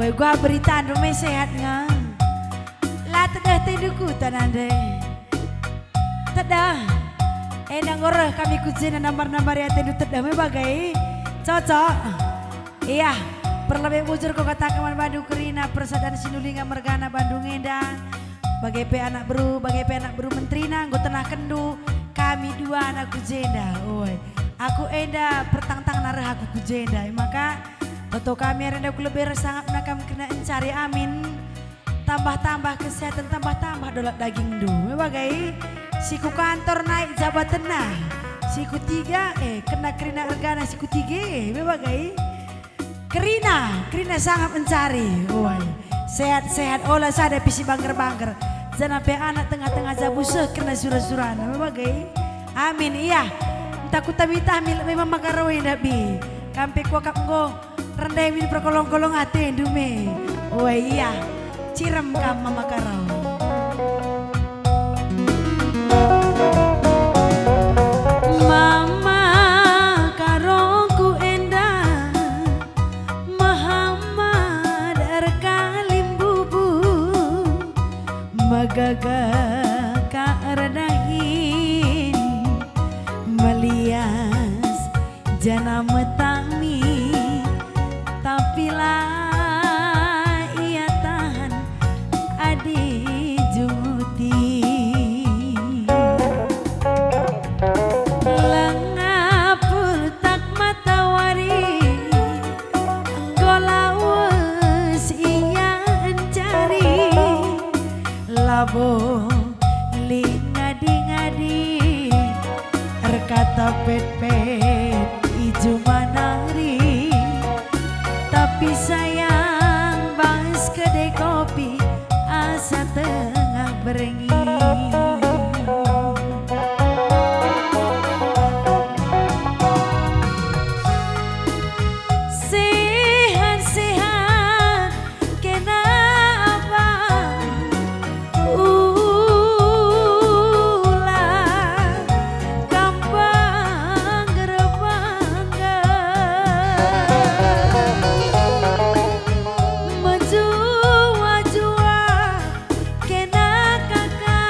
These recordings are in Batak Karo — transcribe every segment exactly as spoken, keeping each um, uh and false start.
Oi, gua beritandu me sehat nge. La tedeh atendu kuta nande. Tedeh. Enda enggo reh kami ku jenda nambar-nambari atendu tedeh me bage. Cocok. Iya, perlebe bujur kukataken man bandu kerina persadan Sinulingga mergana Bandung enda. Bage pe anak beru, bage pe anak beru menterina, enggo tenahkenndu kami duana ku jenda. Oi, aku enda pertangtangna reh aku ku jenda. E maka, toto kami arenda ku lebe ras sangapna kam kerina encari amin. Tambah-tambah kesehatan, tambah-tambah dolat dagingndu. Me bage, si ku kantor naik jabatenna. Si ku tiga, eh, kena kerina ergana si ku tiga, me bage. Kerina, kerina sangap encari. Woi, sehat-sehat, ola sada pe si bangger-bangger. Janah pe anak tengah-tengah jabu seh kerina sura-surana. Me bage. Amin, iya. Ntah kutami-tami lebe mama karo enda bi. Kam pe kuakap enggo. Rende min perkolong-kolong atendu me. Ue, iya, cirem kam mama karo. Mama karoku enda mehamat erkalimbubu, megaga ka erdahin, melias janah metami, tapi la ia tahan adi junguti. Langa pultak matawari, enggo lawes ia encari. Labo lit ngadi-ngadi, erkata pet-pet i juma nari. Tapi sayang, bas kedai kopi asa tengah berngi. Sehat-sehat kena abang, ula gampang erbangga. Mejuah-juah kena kaka,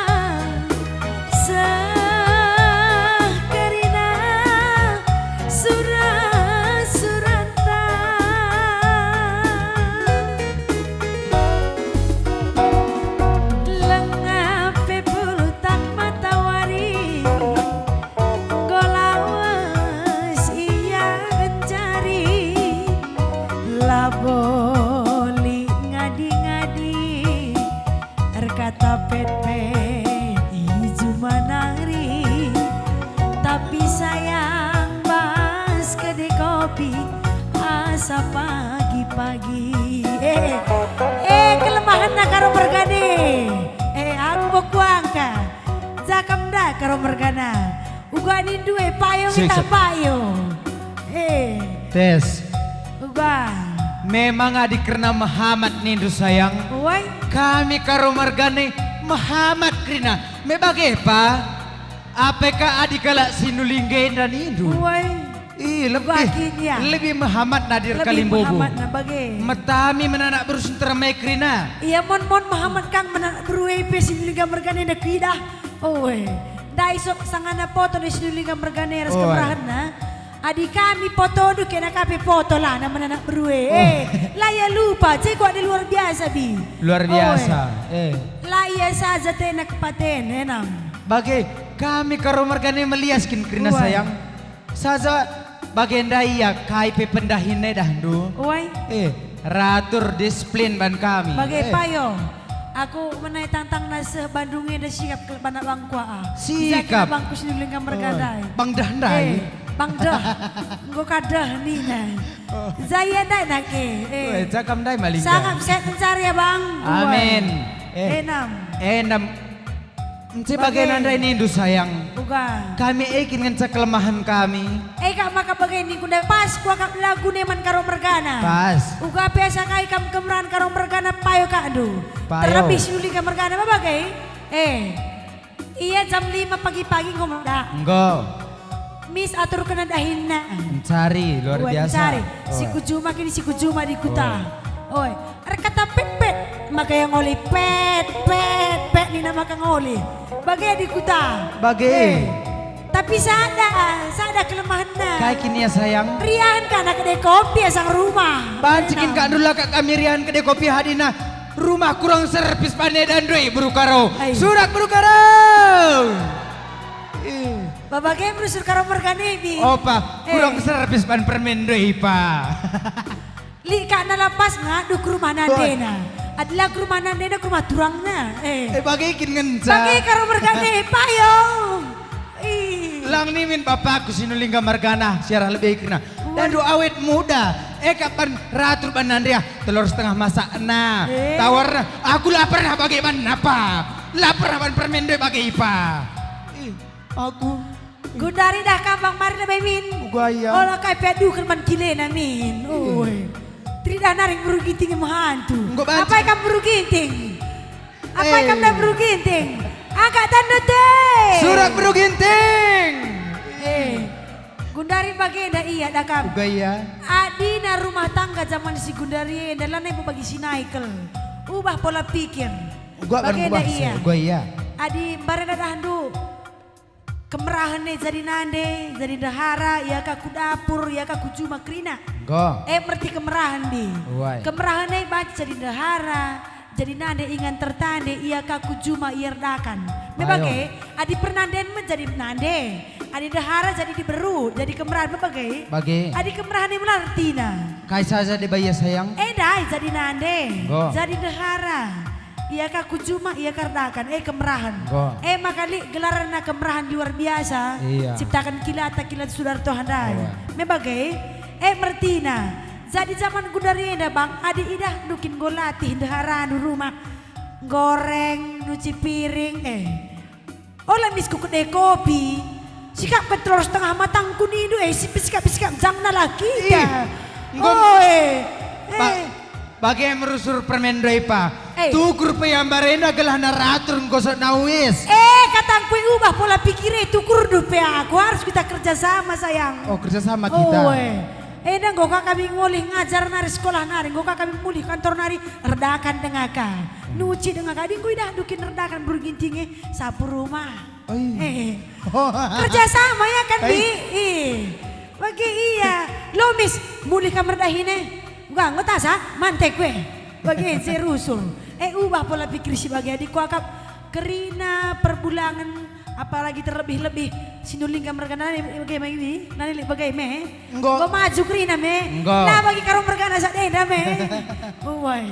seh kerina sura-suranta. Langa pe pultak matawari, enggo lawes ia encari. Labo lit ngadi-ngadi, erkata pet-pet i juma nari, tapi sayang, bas kedai kopi asa pagi-pagi. Eh, eh, kelemahenna karo mergana. Eh, aku bekuangka. Jakam ndai karo mergana. Uga nindu e payo nge tah payo. Eh. Tes. Uga. Memang adi kerna mehamat nindu sayang. Woi. Kami karo mergana mehamat kerina. Me bage pa? Ape ka adi kalak Sinulingga enda nindu? Woi. Ih, lebih, lebih mehamat nadir kalimbubu. Lebih mehamat na bage. Metami menanak beru si nterem e kerina. Ia mon-mon mehamat kang menanak beru e pe Sinulingga mergana enda kuidah. Oe, ndai so sangana poto ni Sinulingga mergana ras kemerahenna. Adi kami potondu kena ka pe poto lana menanak beru e. Eh, la ia lupa, je kuat di luar biasa, bi. Luar biasa. Eh. La ia saja tena kepaten, enam. Bage, kami karo mergana melias kin kerina sayang. Saja bagenda ia kai pe pendahin edahndu. Uai. Eh, ratur disiplin ban kami. Bage payo. Aku menai tangtangna seh Bandung enda sikap kelebana bangku aa. Sikap. Bangku Sinulingga mergana ndai. Bang dah ndai. Eh, bang dah. Enggo ka dah nina. Jaya ndai nake. Eh. Uai, jakam ndai maling. Sangap sehat mencari ya, Bang. Amin. Eh. Enam. Enam. Ence bagena ndai nindu sayang. Uga. Kami e kin ngenca kelemahen kami. E kak maka bage ningku ndai pas kuakap lagu neman karo mergana. Pas. Uga pe asa kai kam kemerahen karo mergana payo kakndu. Payo. Terlebih Sinulingga mergana me bage. Eh. Ia jam lima pagi-pagi enggo meledak. Enggo. Mis atur kena dahinna. Mencari, luar biasa. Mencari. Si ku juma kini si ku juma di kuta. Oi, erkata pet-pet, maka ia ngoli pet, pet, pet nina maka ngoli. Bage di kuta. Bage. Eh, tapi sada, sada kelemahenna. Kai kin ia, sayang? Riahen ka na kedai kopi asang rumah. Banci kin ka ndula ka kami riahen kedai kopi hadina rumah kurang serpis bane dan doi beru Karo. Ai. Surak beru Karo. Eh. Bage beru sur Karo mergane bi. Opa, eh, kurang serpis ban permen doi pa. Lit ka na lapas ngadu ku rumah nandena. Adi la ku rumah nandena, ku rumah turangna. Eh. Eh, bage kin ngenca. Bage Karo mergane, payo. Ih. Lang nimin bapaku Sinulingga mergana, siarah lebe kerina. Wah. Dandu awet muda, e kapan ratur ban nandeah telur setengah masakna. Eh. Tawarna, aku la pernah bage ban napa. La pernah ban permen doi bage ipa. Ih, aku. Gundari dah kambang mari lebe min. Uga ia. Ola kai pe aduken man kilena min. Iya. Oi. Teridah nari beru Ginting mehantu. Enggo banci. Apai kam beru Ginting? Apai kam dah beru Ginting? Angkat tanda te. Surak beru Ginting. Eh. Gundari bagenda ia dah kam. Uga ia. Adina rumah tangga zaman si gundari enda lanai bagi si Naikel. Ubah pola pikir. Uga kan bagenda ubah ia. Uga ia. Adi mbarenda dahndu. Kemerahen e jadi nande, jadi ndehara, ia ka ku dapur, ia ka ku juma kerina. Enggo. E merti kemerahen, bi. Uai. Kemerahen e banci jadi ndehara, jadi nande ingan tertande, ia ka ku juma, ia erdakan. Me bage, adi pernanden me jadi nande, adi ndehara jadi diberu, jadi kemerahen me bage. Bage. Adi kemerahen e mela ertina. Kai saja deba ia, sayang? E ndai jadi nande, enggo, jadi ndehara. Ia ka ku juma, ia ka erdakan, e kemerahen. Enggo. E maka lit gelarna kemerahen luar biasa, iya, ciptaken kilata, kilata Sudarto handai. Iya. Me bage, e mertina. Jadi zaman gundari enda, Bang, adi idahndu kin enggo latih ndeharandu rumah, nggoreng, nuci piring, eh. Ola mis ku kedai kopi. Sikapken telur setengah matangku nindu, eh, si pesikap-pesikap jangna la kita. Ih, enggo. Oe. Ba-, eh, bage merusur permen doi pa. Eh. Tukur pe ia mbarenda gelah na ratur enggo sok nawis. Eh, katangku e ubah pola pikir e, tukurndu pe aku. Harus kita kerja sama, sayang. Oh, kerja sama kita. Oe. Enda enggo ka kami ngulih ngajar nari sekolah nari, enggo ka kami mulih kantor nari, erdakan denga ka. Nuci denga ka, adi enggo idahndu kin erdakan beru Ginting e, sapu rumah. Oi. Eh. Kerja sama ya kan, oi, Bi? Ih. Bage ia. Lo mis, mulih kam erdahin e. Uga, enggo tasa, mantek we. Bage, je rusur. Eh, ubah pola pikir si bage, adi kuakap kerina perbulangen, apalagi terlebih-lebih Sinulingga mergana nani bage me ini, nani lit bage me. Enggo. Enggo maju kerina me. Enggo. La bagi Karo mergana sak enda me. Uai.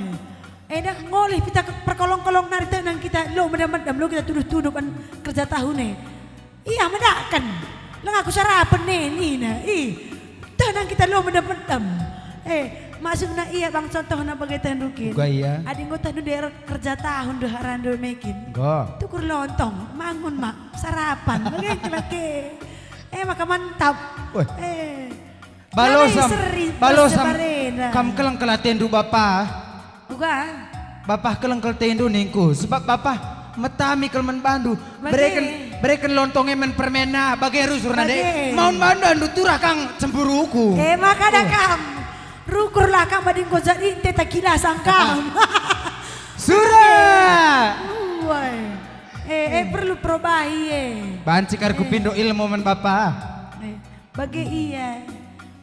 Enda ngolih kita ke perkolong-kolong nari tenang kita lo medam-medam lo kita tuduh-tuduh ban kerja tahun e. Ia medaken. Leng aku sarapen ne nina. Ih. Tenang kita lo medam-medam. Eh, maksudna ia bang contohna bage tehndu kin. Uga ia. Adi enggo tehndu der kerja tahun ndeharandu me kin. Enggo. Tukur lontong, mangun mak, sarapan, bage kira ke. Eh, maka mantap. Weh. Eh. Balosam, balosam, kam keleng kelatendu bapa. Uga. Bapa keleng kelatendu ningku, sebab bapa metami kal man bandu. Bage. Bereken, bereken lontong e man permena, bage rusur nande. Bage. Maun bandu andu turah kang cemburuku. Eh, maka da kam. Rukurlah kam bading kojak inte takila sangkam. Surak. Uai. Eh, eh, perlu perubahi, eh. Banci kar kupindo ilmu man bapa. Eh, bage ia.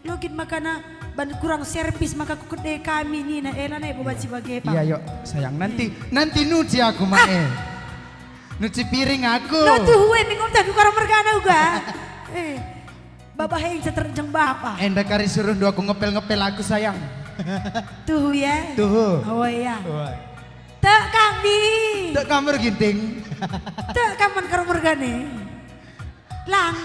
Lo kin makana ban kurang servis maka kukede kami nina, eh, lanai bo banci bage pa. Iya, yo, sayang. Nanti, nanti nuci aku, Mak, eh. Nuci piring aku. Lo tuhu, eh, mingum tah dukar mergana uga. Eh. Baba heng ceterjeng bapa. Enda kari suruh dua aku ngepel-ngepel aku, sayang. Tuhu ya? Tuhu. Oh ya. Wah. Tek kami. Tek kamu Ginting. Tek kaman Karo mergane. Lang.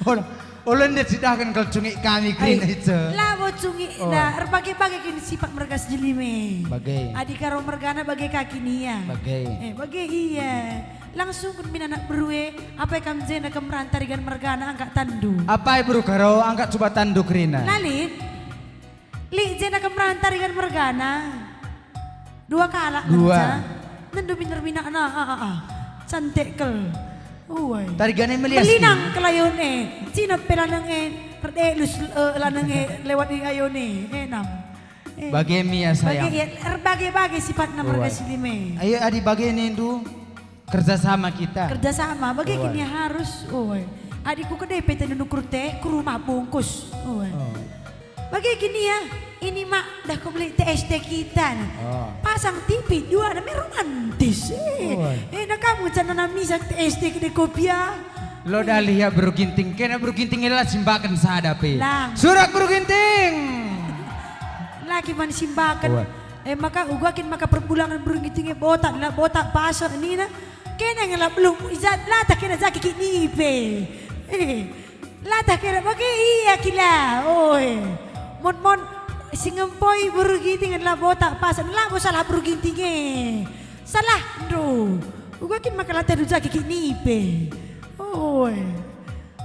Ol-, olen dia cidahkan kal cungik kami kerina ice. Labo cungik na erbage-bage kin sifat merga sejeli me. Bage. Adi Karo mergana bage kaki nia. Bage. Eh, bage ia. Langsung kun min anak berue, apai kam jenda kemerahen tarigan mergana angkat tandu. Apai beru Karo angkat cuba tandu kerina. Lalin, lit jenda kemerahen tarigan mergana. Dua kalak ngenca. Nendu minar minakna, ah, ah, ah. Cantik kel. Uai. Tarigan e melias. Melinang kelayun e. Cinot pelaneng e. Erdelus, eh, lanang e lewat i ayo ne, enam. Eh, Bage me ia, sayang. Bage ia, erbage-bage sipatna merga si lima e. Ayo, adi bage nindu, kerja sama kita. Kerja sama, bage kin ia harus, oi. Adi ku kede pe tendu nukur te, ku rumah bungkus, oi. Oh. Bage kin ia, ini mak dah ku beli T S T kita nih. Oh. Pasang T V dua, namanya romantis. Eh, oi. Eh, na kamu canana misa T S T kede kopi ah. Lo dalih ia beru Ginting, kena beru Ginting ela simbaken sada pe. Lang. Surak beru Ginting. Laki man simbaken. Wah. Eh, maka uga kin maka perbulangen beru Ginting e botak, la botak pasek nina. Kena ngela belum ijat latah kena jaki kik nipe. Eh, latah kena bage ia kila. Oi. Mon-mon si ngempoi beru Ginting adalah botak pasek, labo salah beru Ginting e. Salah, ndo. Uga kin maka latah duja kikik nipe. Oi.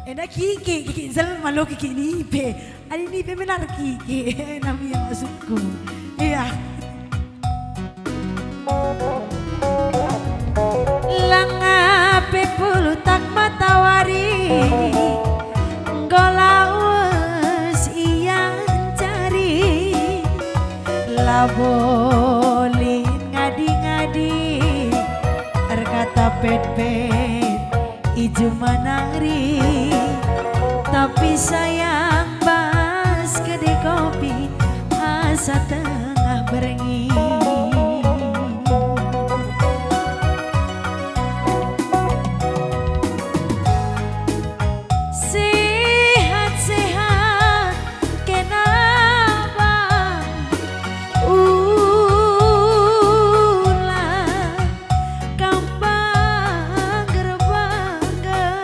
Enda kikik, kikik jelma lo kikik nipe. Adi nipe melar kikik. Enda me ia maksudku. Iya. Langa pe puluh tak matawari, enggo lawes ia encari. Labo lit ngadi-ngadi, erkata pet-pet i juma nangri. Tapi sayang bas kede kopi asa tengah berngi. Sehat-sehat kena bang, ula kam bangger-bangger.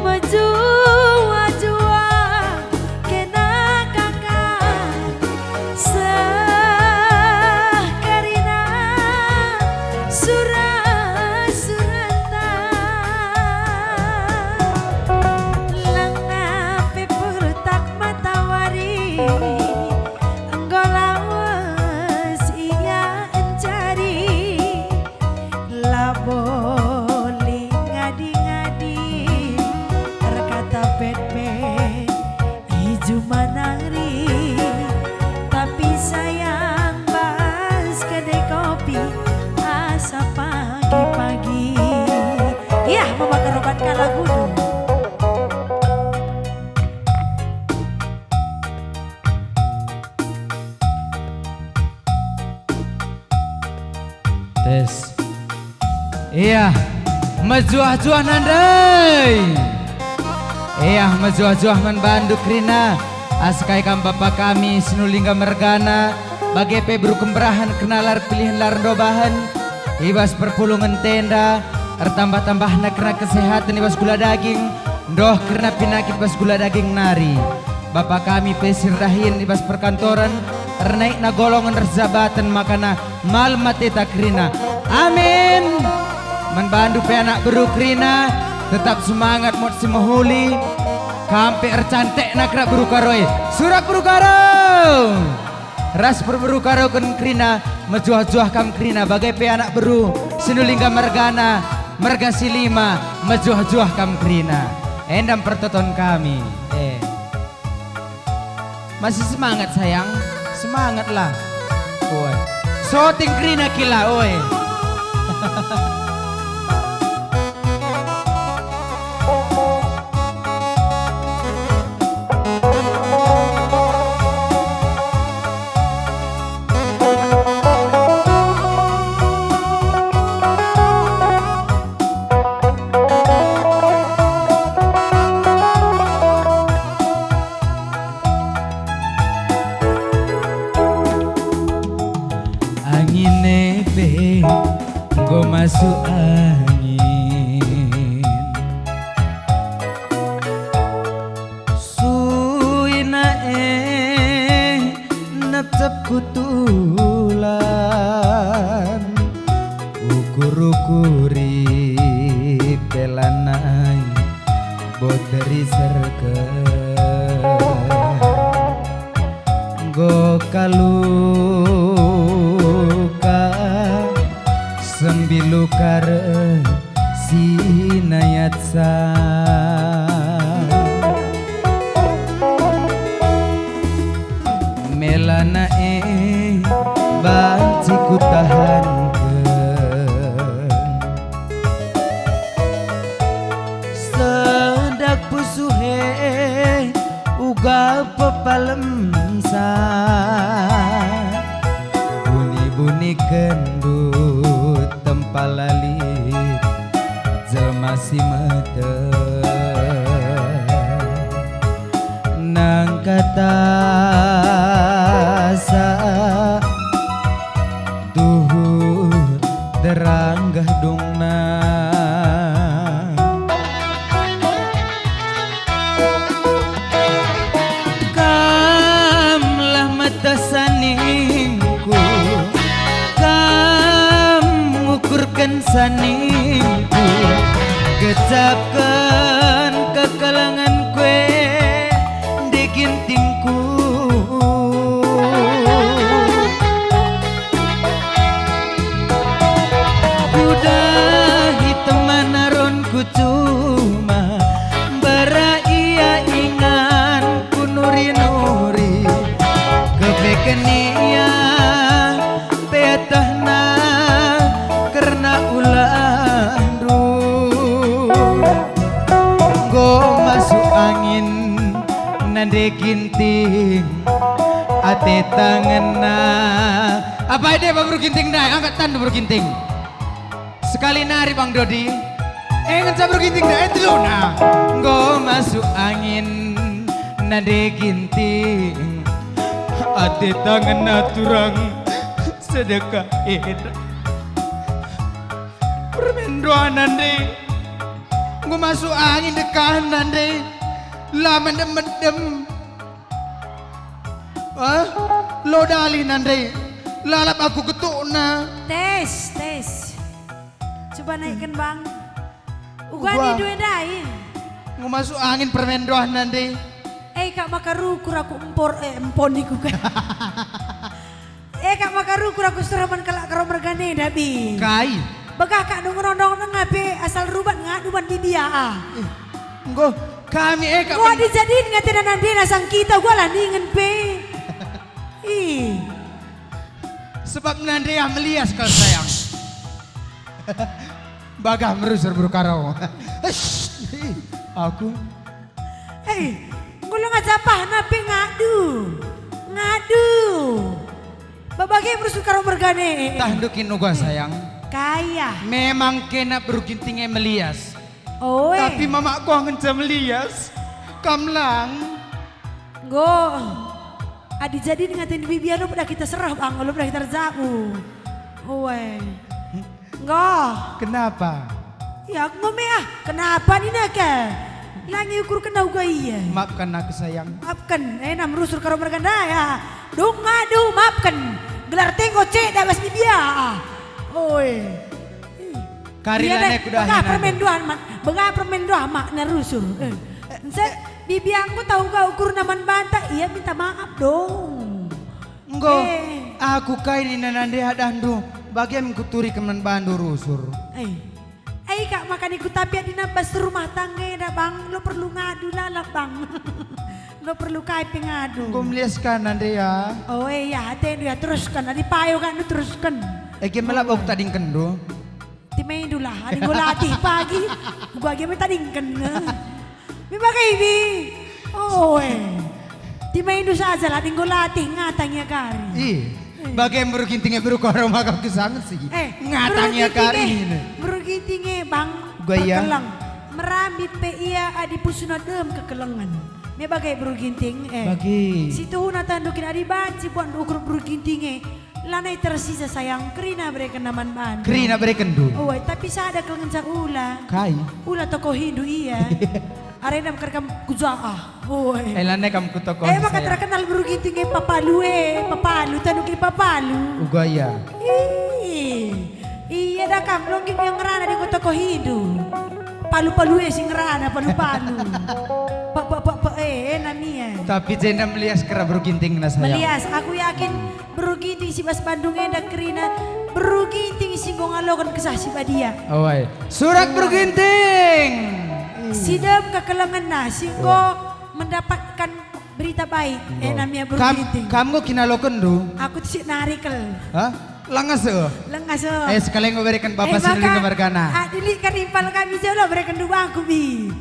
Mejuah-juah kena kaka seh kerina sura-suranta. Langa pe puluh tak matawari, enggo lawes ia encari. Labo lit ngadi-ngadi, erkata pet-pet i juma nangri. Tapi sayang bas kede kopi asa pagi-pagi. Yah, memakeroban kalak gunung. Tes. Iya, mejuah-juah nandai. Iya, mejuah-juah man bandu kerina. Asa kai kam bapa kami Sinulingga mergana, bage pe beru kemberahen kerina la erpilihen la erndobahen. I bas perpulungen tenda, ertambah-tambahna kerina kesehaten i bas gula daging, ndoh kerina pinakit bas gula daging nari. Bapa kami pe si erdahin i bas perkantoren, ernaikna golongen ras jabaten makana malem ateta kerina. Amin. Man bandu pe anak beru kerina, tetap semangat mot si mehuli. Kam pe ercantekna kerina beru Karo e. Surak beru Karo! Ras perberu Karoken kerina, mejuah-juah kam kerina, bage pe anak beru Sinulingga mergana, merga si lima, mejuah-juah kam kerina. Enda me pertoton kami. Eh. Masih semangat, sayang? Semangatlah. Oi. Soting kerina kila, oi. Angin e pe enggo masuk angin. Suina e nepcep ku tulan. Ukur-ukuri pe lanai bot deri serken. Enggo kaluka, se Mbilu kare si nayatsa. Melana e banci kutahanken. Sedak pusuh e uga pepalemsa. Buni-buni kendut tempala lit jelma si meteh. Nangkata sa tuhu deranggah dungna. Kamlah mata saningku, kam ngukurken saningku, gejapken kekelengenku e, Ende Gintingku. Kudahi teman aronku cuma mbara ia inganku nuri-nuri. Kepeken ia pe atehna kerna ulahndu. Enggo masuk angin nande Ginting, ate tangenna. Apai deba beru Ginting ndai? Angkat tandu beru Ginting. Sekali nari Bang Dodi. Eh, ngenca beru Ginting ndai, eh, teluna. Enggo masuk angin nande Ginting, ate tangenna turang sedekah enda. Permen doa nande. Enggo masuk angin dekahna nande. La medem-medem. Eh? Lo dalih nande. Lalap aku ketukna. Tes, tes. Coba naikkan, Bang. Uga. Uga ni dua ndai. Enggo masuk angin permen doa nande. Eh, kak maka rukur aku empor, eh, empon iku kan. Eh, kak maka rukur aku seraman kalak Karo mergane, Dabi. Kai? Begah kak nunggu nondong nengah pe asal rubat ngadu ban bibia, ah. Eh, enggo, kami, eh, kak. Enggo men- dijadin ngatena nandena sang kita, gua lah ningen pe. Ih. Sebab nandea melias kal sayang. Bagah merusur beru Karo. Aku. Hei, ngulung aja pahna pe ngadu. Ngadu. Babage merusur Karo mergane. Tahndu kin uga, sayang? Kaya. Memang kena beru Ginting e melias. Oe. Tapi mamakku ngenca melias. Kam lang. Enggo. Adi jadi ngaten bibia lo peda kita serah, Bang, lo peda kita erjabu. Oe. Enggo. Kenapa? Ya, aku ngome ah. Kenapa nina ke? Langi ukur kena uga ia. Maafkan aku, sayang. Maafkan. Eh, nam rusur Karo mergana ya. Dung ngadu, maafkan. Gelar tenggo cek dak bas bibia. Oe. Kari. Ia lanai deh, kudahi begah nande. Permen doa mak, begah permen doa mak na rusur. Eh. Nse, bibiangku tahu ga ukurna man banta, ia minta maaf dong. Enggo, eh. Aku kai nina nande adahndu, bage me kuturiken man bandu rusur. Eh. Eh, kak maka niku tapi adi nabas rumah tangga enda, Bang, lo perlu ngadu lalap, Bang. Lo perlu kai pe ngadu. Enggo melias ka nande ya. Oh, eh, ya, atendu ya, terusken. Adi payo kak nu terusken. Eh, kin melak bau kutadingkenndu. Timaindu lah, adi enggo latih pagi, gua agi me tadingken nge. Me bage ibi. Oh, eh. Timaindu saja lah, adi enggo latih, ngatang ia kari. Ih, eh. Bage beru Ginting e beru Karo maka kesangen si. Eh, ngatang ia kari. Beru Ginting e, Bang, gua ia. Perkelang. Merambit pe ia adi pusuna dem kekelengen. Me bage beru Ginting e. Bage. Situhuna tandu kin adi banci buatndu ukur beru Ginting e. Lanai tersisa sayang, kerina bereken man bandu. Kerina berekenndu. Oi, tapi sada kal ngenca ula. Kai? Ula tokohindu ia. Arena mekar kam kujaah. Oi. Eh, lanai kam kutokohi, eh, maka sayang. Terkenal beru Ginting e papalu e, papalu, tanu ke papalu. Uga ia. Ih. Iya dah kam, lo nggit yang ngerana di kota kohidu. Palu-palu e si ngerana, palu-palu. Pe, pe, pe, pe, eh, eh, nami e. Tapi jenda melias kera beru Ginting na sayang. Melias, aku yakin beru Ginting si bas Bandung enda kerina, Beru Ginting si enggo ngaloken Kesah Si Badia. Awai. Surak Beru Ginting. Si dem kekelengenna, si enggo mendapatkan berita baik. Eh, namanya Beru Ginting. Kam enggo kinalokenndu? Aku tu si nari kal. Hah? Langas, eh? Langas, eh. Eh, sekali enggo bereken Bapa si nari kemargana. Adili kari impal kami jolo bereken dua aku, bi.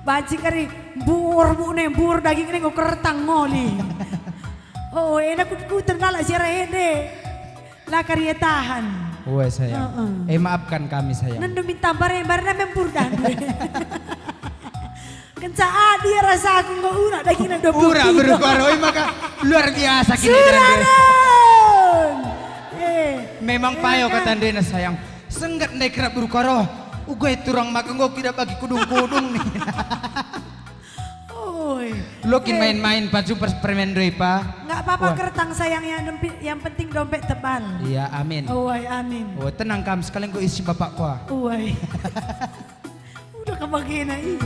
Banci kari mbur, bu ne, mbur daging ne enggo kertang ngoli. Oh, ena kut-kuten kalak si arah ende. La kari tahan. Uwe, sayang. Heeh. Eh, maafkan kami, sayang. Nendu minta bare-bare name mbur dah. Kenca adi rasa aku enggo urak dagingna dua puluh kilo. Urak Beru Kuaro, maka luar biasa kini. Suraden! Eh, memang payo kata ndena, sayang. Sengget ndai kerap Beru Kuaro. Ugai turang maka enggo kidap bagi kudung-kudung nih. Oi. Lo kin main-main, Pa, jumpa permen doi, Pa. Nggak apa-apa, wah. Kertang sayang, yang dempi-, yang penting dompet tebal. Iya, amin. Oi, amin. Oh, tenang kam, sekali enggo isi bapakku, ah. Oi. Udah kebagena, ih.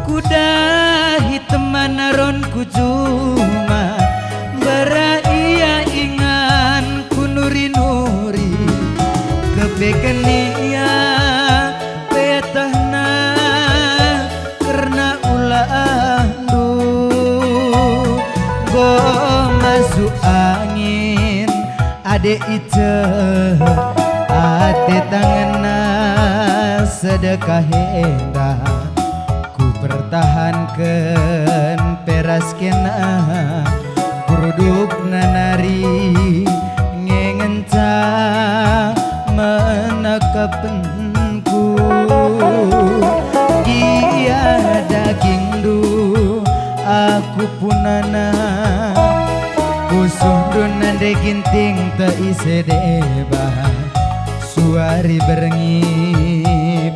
Kudahi teman aron ku juma, mbara ia ingan ku nuri-nuri, kepeken ia petehna kerna ulahndu. Enggo masuk angin ade iceh ate tangenna, sedekah enda kupertahanken peras kena, berudukna nari nge ngenca menekepkenku. Gia dagingndu aku punana, pusuhndu nande Ginting te ise deba. Suari berngi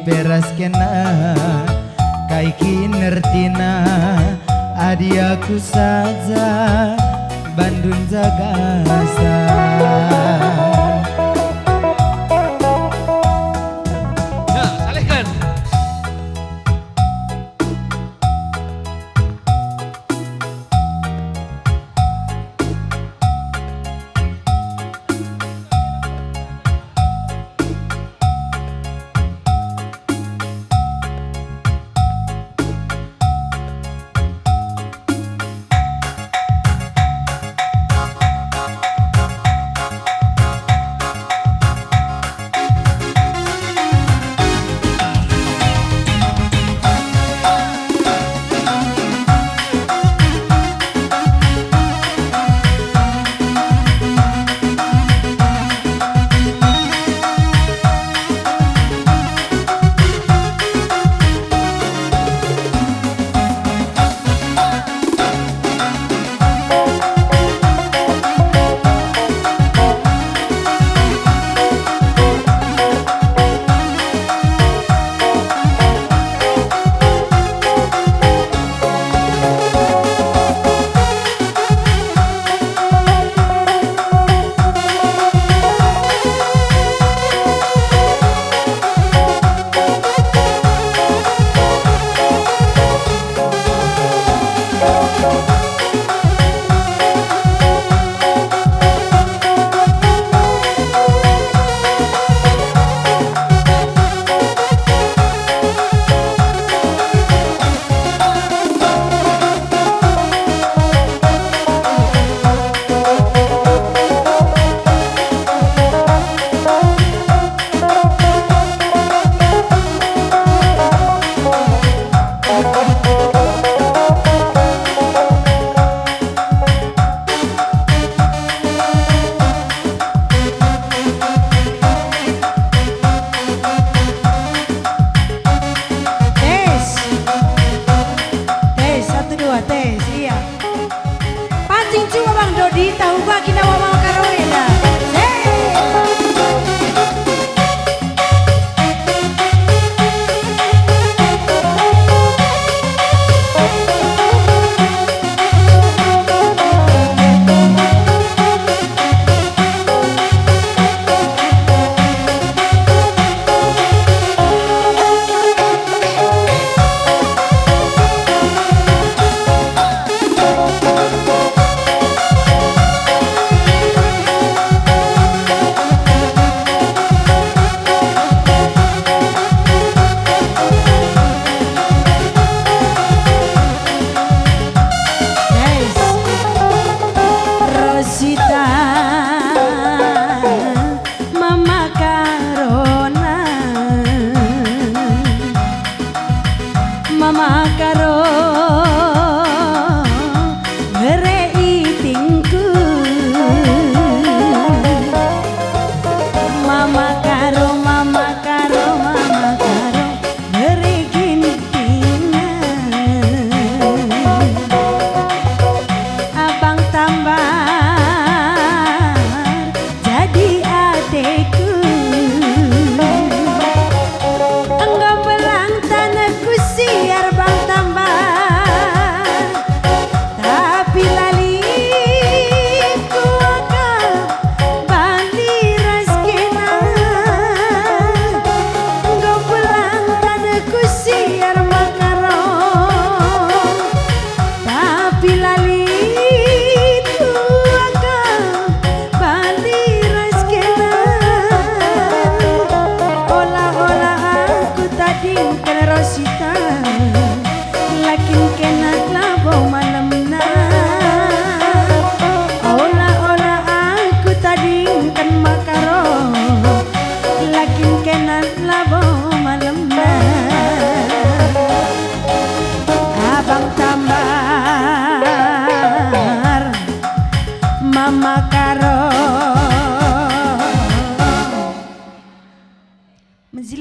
peras kena, kai kin ertina adi aku saja bandu njagasa. Ya, salehken.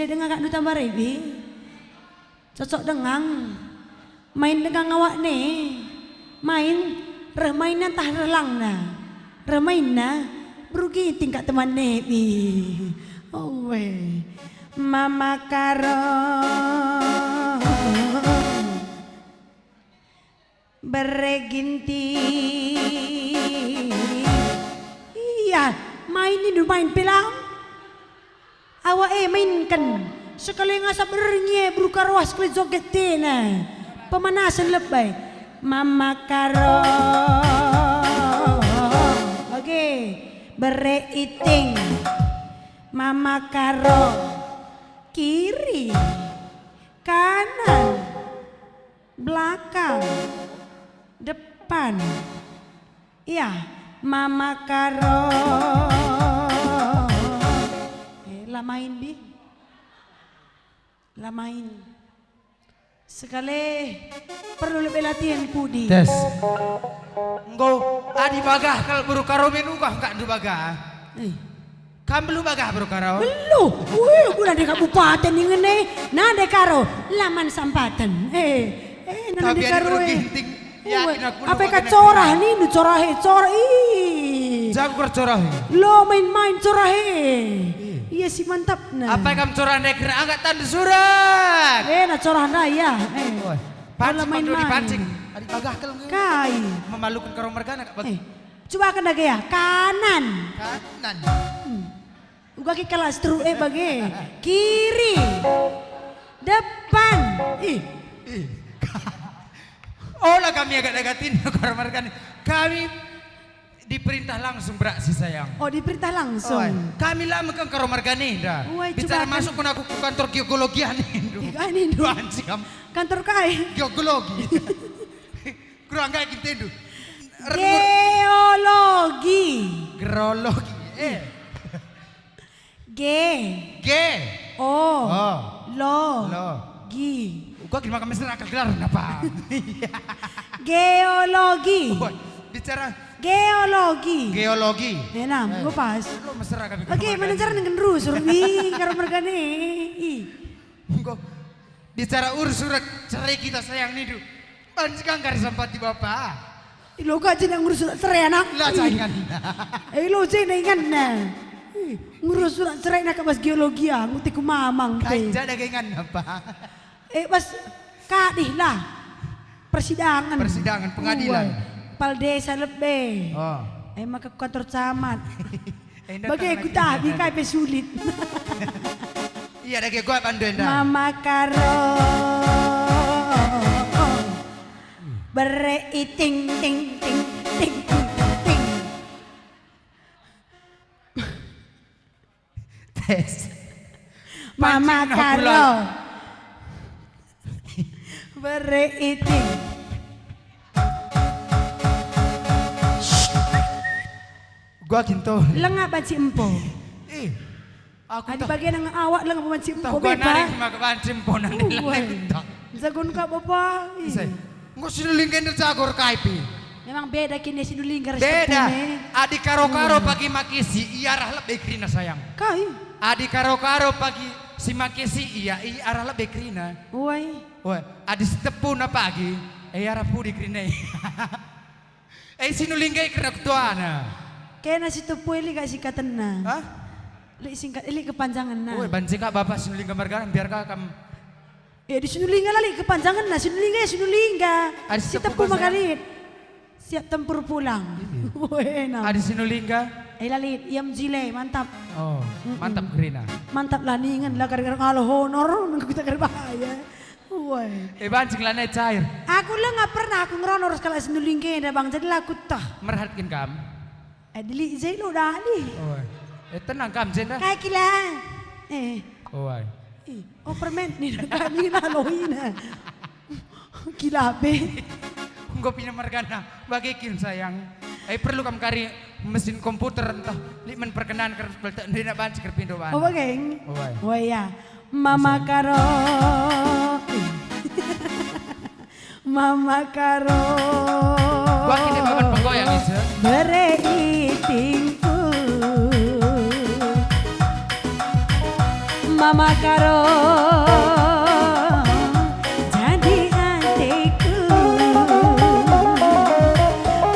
Denga kak nu tambah rebi. Cocok dengang. Main dengang awak ne. Main, reh main ntah reh langna. Reh mainna, beru Ginting kak teman nebi. Owe. Mama Karo. Bere Ginting. Iya, main nindu main pelang. Awak e mainken. Sekali ngasap erngi e beru Karo ah sekali joget tena. Pemanasen lebai. Mama Karo. Oke. Bere Iting. Mama Karo. Kiri. Kanan. Belakang. Depan. Iya, Mama Karo. Eh, la main, Bi. La main. Sekali perlu lebe latihan pudi. Tes. Enggo, adi bagah kal beru Karo menugah engka ndu bagah. Eh. Kam belu bagah beru Karo? Belu. Wih, guna de kabupaten ningen e. Nande Karo, laman sampaten. Eh, eh, nande Karo, eh. Ginting. Yakin aku. Apa ka corah nindu corah e, corah, ih. Jago kar corah e. Lo main-main corah e. Iya si mantapna. Apa kam corah ndai kena angkat tandu surat? Eh, na corah ndai ya. Eh. Pancing main-main. Dipancing. Adi bagah kal nge. Kai. Memalukan Karo mergana kak bagi. Eh. Coba kena gaya. Kanan. Kanan. Hmm. Uga ki kelas teruk e bage. Kiri. Depan. Ih. Ih. Ola kami agak negatif Karo mergana. Kami diperintah langsung beraksi sayang. Oh, diperintah langsung. Oi, kami la mekeng Karo mergana enda. Oi, bicara masuk pun aku ku kantor geologi ani. Geologi ani. Banci kam. Kantor kai? Geologi. Kurang kai kintendu. Geologi. Geologi. Eh. G. G. O. O. Lo. Lo. Gi. Uga gini maka mesra akal gelar napa? Geologi. Wah, bicara geologi. Geologi. Enam, eh, gue pas. Lo mesra kami. Oke, manajer nengken rusur nih, Karo mergana. Ih. Enggo. Bicara urus surat cerai kita sayang nindu. Banci kang kari sampati bapa. Ilo ka jenda ngurus surat cerai anak. La, ih, saingan. Eh, ilo jenda inganna. Ih, ngurus surat cerai nak bas geologi ah, nguti ku mamang. Kai pe. Jada ke inganna apa? Eh, bas kadih lah. Persidangan. Persidangan, pengadilan. Uai. Pal desa lebe. Oh. Eh, maka ku kantor camat. Enda bage tanah ku tabi kai pe sulit. Iya, dage gua bandu enda. Mama Karo. Bere Iting, ting, ting, ting, ting, ting. Tes. Mama Karo. Bere Iting. Gua kinto. Lengap banci empo. Eh, aku adi tak bagian nang awak lengap banci empo, tak gua beba. Narik maka banci empo nang. Uwe. Jagon ka bapa. Ih. Enggo Sinulingga enda jago kai pe. Memang beda kini Sinulingga ras beda. Tepune. Adi Karo-Karo pagi makisi, ia arah lebe kerina sayang. Kai? Adi Karo-Karo pagi si makisi ia, ia arah lebe kerina. Uai. Uai. Adi si Tepuna pagi, ia arah pudi kerina. Eh, Sinulingga kerina ketuana. Kena si Tepu lit kak singkatenna. Hah? Lit singkat, lit kepanjangenna. Uai, banci kak bapa Sinulingga mergana, biar kak kam. Eh, di Sinulingga la lit kepanjangenna, Sinulingga ya Sinulingga. Adi si Tepu maka lit. Siap tempur pulang. Iya. Wena. Adi Sinulingga. Eh, la lit, ia mejile, mantap. Oh, mm-mm, mantap kerina. Mantap lah ningen, la gara-gara ngalo honor, nunggu kita gara bahaya. Woi. Eh, banci lanai cair. Aku la nggak pernah aku ngeronor sekalak Sinulingga enda, Bang, jadi la aku tah. Merhatken kam. Eh, dili je lo dali. Oh, eh, tenang kam, Jenda. Kai kila. Eh. Oh, ai. Ih, oh, permen nih, kami naloina. Kila be. Enggo pina mergana, bage kin, sayang. Eh, perlu kam kari mesin komputer entah, lit men perkenan ker, peltek ndina banci ker pindo bana. Oh, bage. Oh, ai. Oh, iya. Mama Karo. Mama Karo. Gua kini baban penggoyang, Ica. Bere itingku. Makaro jadi ateku,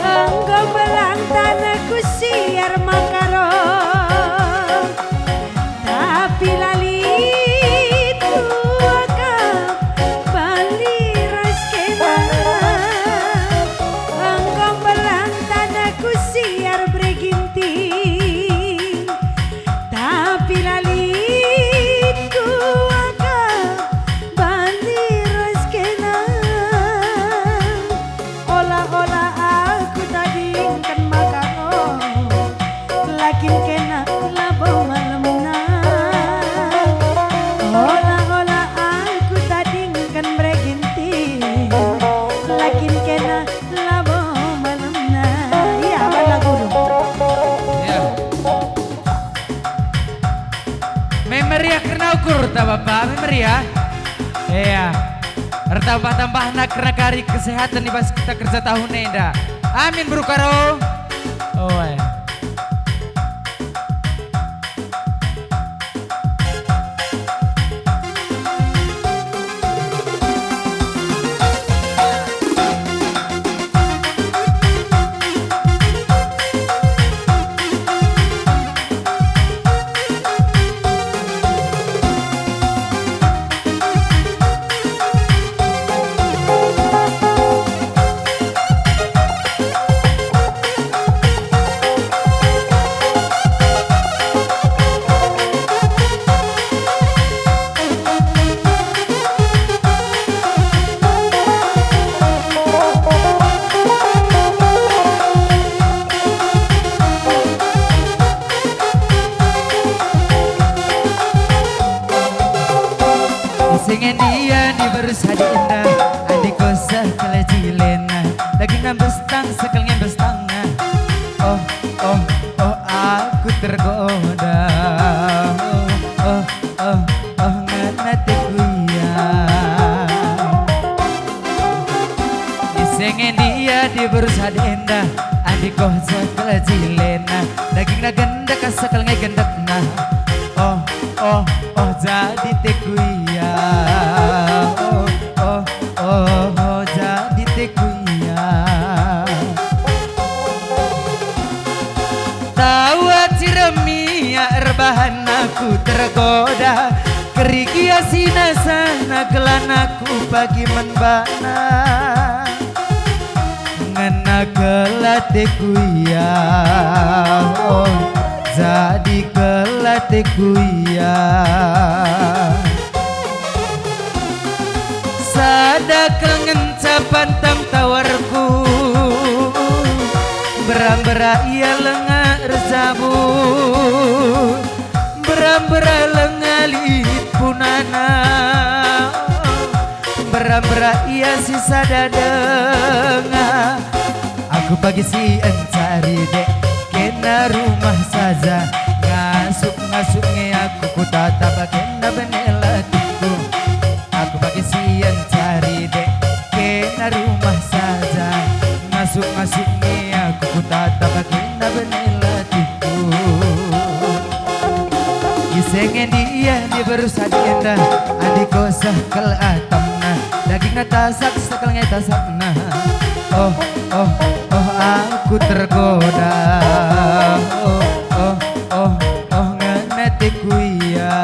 enggo mbelang tanehku siar Makaro, tapi la lit kuakap bali ras kena. Enggo mbelang tanehku siar Bere Ginting, tapi la lit kuakap bali ras kena. Ola-ola aku tadingken Makaro, la kin kena labo malemna. Ola-ola aku tadingken Bere Ginting, la kin kena labo malemna. Ia, bana guru. Ya. Me meriah kerna ukur ta bapa, me meriah. Iya. Ertambah-tambahna kerna kari kesehatan i bas kita kerja tahun enda. Amin, Bere Karo. Oe. Ise nge ndia diberu sadi enda, adi koseh kal jilena, dagingna mbestang sekel nge mbestangna. Oh, oh, oh, aku tergoda. Oh, oh, oh, oh, ngena ateku ia. Ise nge ndia diberu sadi enda, adi koseh kal jilena, dagingna gendek sekel nge gendekna. Oh, oh, oh, jadi ateku ia. Oh, oh, oh, oh, jadi ateku ia. Tau aciremia erbahan aku tergoda, kerina ia sinasana gelah aku pagi man bana. Ngena kal ateku ia, oh, jadi kal ateku ia. Sada kal ngenca pantang tawarku, mbera-mbera ia lenga erjabu, mbera-mbera lenga lit punana, mbera-mbera ia si sada denga. Aku pagi si encari dek, kena rumah saja. Ngasup-ngasup nge aku kutatap kena bene latihku. Aku pagi si encari dek, kena rumah saja. Ngasup-ngasup nge aku kutatap kena bene latihku. Ise nge ndia diberu sadi enda, adi koseh kal atamna, dagingna tasak sekel nge tasakna. Oh, oh, oh, aku tergoda. Oh, oh, oh, oh, ngena ateku ia.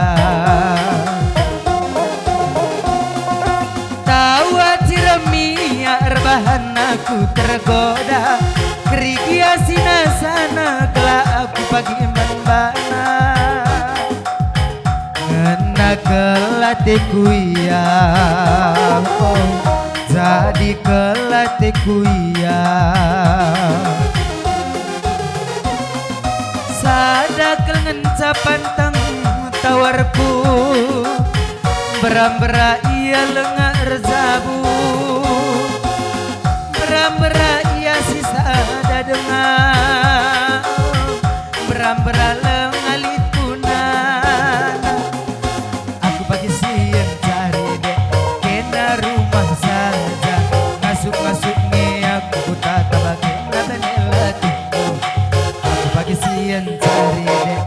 Tau aciremia erbahan aku tergoda, kerina ia sinasana gelah aku pagi man bana. Ngena kal ateku ia, oh, jadi kal ateku ia. Sada kal ngenca pantang tawarku, mbera-mbera ia lenga erjabu, mbera-mbera ia si sada denga, mbera-mbera lenga lit punana. Aku pagi si encari dek, kena rumah saja. Ngasup-ngasup nge aku kutatap kena bene latihku. Aku pagi si encari dek,